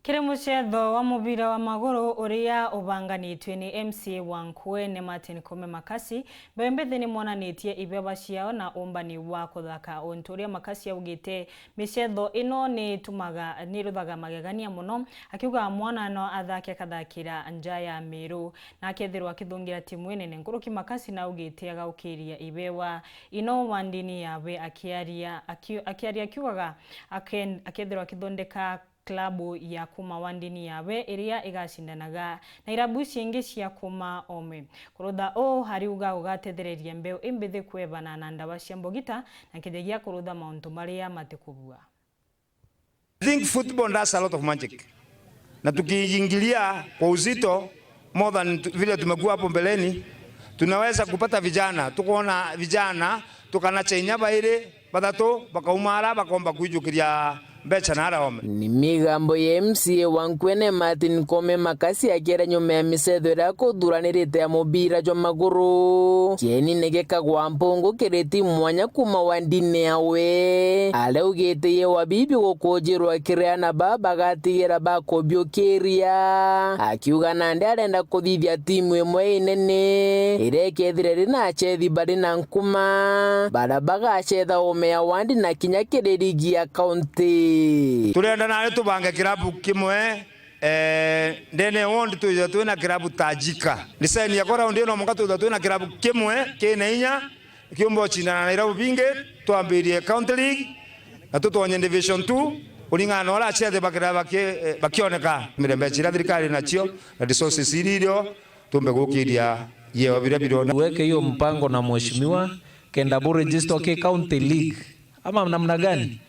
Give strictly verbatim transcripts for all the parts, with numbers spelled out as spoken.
Kiri mucetho wa mubira wa maguru uria ubanganitue ni M C A wa Nkuene Martin Kome Makasi, mbeu mbithi ni monanitie ibewa ciao na umbani wa kuthaka, untu uria Makasi augite micetho ino ni itumaga, ni iruthaga magegania muno, akiuga mwana no athake akathakira nja ya Miru, na akethirwa akithungira timu inene nkuruki. Makasi na augite agaukiria ibewa ino wandini yawe akiaria, aki-, akiaria akiugaga aken-, akethirwa akithondeka klabu ya kuma wandini yawe iria igacindanaga na irabu cingi cia kuma ome. Kurutha uu ariuga ugatethereria mbeu imbithi kwebana na ndawa cia mbogita na kijagia kurutha mauntu maria matikubua. I think football does a lot of magic. Na tukiingilia kwa uzito, more than tu-, vile tumekuwa hapo mbeleni, tunaweza kupata vijana, tukoona vijana, tukanacha inya bairi, bathatu, bakauma ara, bakomba kwijukiria mbecha na ara ome. Ni migambo ya M C A wa Nkuene Martin Kome Makasi akiera nyuma ya micetho iria akuthuranirite ya mubira jwa maguru. Kieni ni gikagwa mpungu kiri timu mwanya kuma wandini yawe. Araugite ye wa bibi gukujirwa kiri ana ba bagatigira bakubiukiria. Akiuga nandi arenda kuthithia timu imwe inene iria ikethira iri na achethi bari na nkuma, baria bagacetha ome ya wandi na kinya kiri ligi ya kaunti. Turenda nari tubange kirabu kimwe, eh, ndene ya ward twithirwe twina kirabu tajika. Design yakwa raundi ino mwanka twithirwe twina kirabu kimwe kina inya, kiumba ucindana na irabu bingi, twambirie county league, na tutonye division two, kuringana na uria achethi bakira baki-, eh, bakioneka. Mirembe iria thirikari nacio, na resources iria irio, tumbe gukiria yeo biria birona. Tuweke hiyo mpango na mheshimiwa, kenda bu register ki county league. Ama namna gani?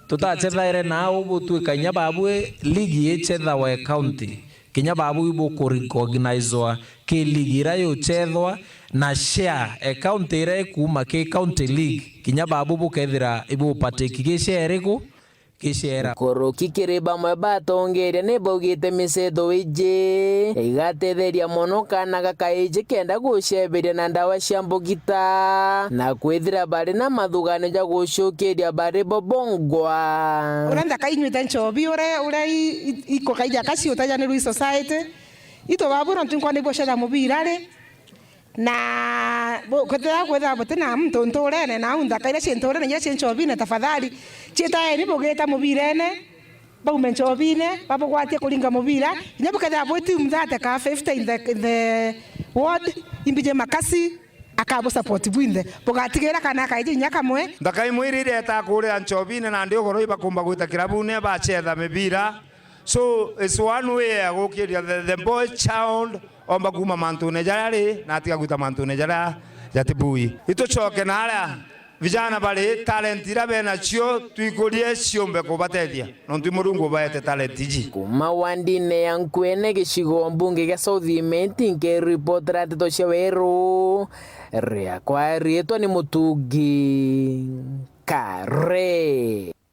Tutachethaire na au butwika inya babu ligi ichethawa e county. Kinya babu ibukurecognizewa ki ligi iria yuchethwa na share e county iria ikuuma ki county league. Kinya babu bukethira ibupatiki gi share iriku? Gicera. Nkuruki kiri bamwe batongeria ni baugite micetho iji igatetheria mono kaana gakaiji kenda guceberia na ndawa cia mbugita, na kwithira bari na mathuganio ja gucukiria bari bo bongwa. Uria nthaka inywite nchobi, uria, uria i, i, ikokaija kaci utajanirwa i society, itwe babu nontu nkwa nibwo cetha mubira ri, na bu-, kwithira, kwithira buti na muntu nturene, na au nthaka iria ci nturene, iria ci nchobine, tafadhali, ciitaeni bugita mubirene, baume nchobine, babugwatie kuringa mubira. Kinya bukethira bwi timu thirty ka fifty in the, in the ward, imbiji Makasi akabu support bwinthe. Bugatigira kana akaiji inya kamwe. Nthaka imwe iria iretaa kuria nchobine, nandi ugoro ibakumba gwita kirabune, bacetha mibira. So, it's one way ya gukiria the, the boy child omba kuuma mantune jaria ari na atiga gwita mantune jaria jatibui. Itucoke na aria vijana bari, talent iria benacio twikurie ciumbe kubatethia, nontu i Murungu ubaete talent iji. Kuma wandine ya Nkuene, gicigo mbunge gia South Imenti, nkiripotera nteto cia weru, riakwa riitwa ni Mutungi Kare.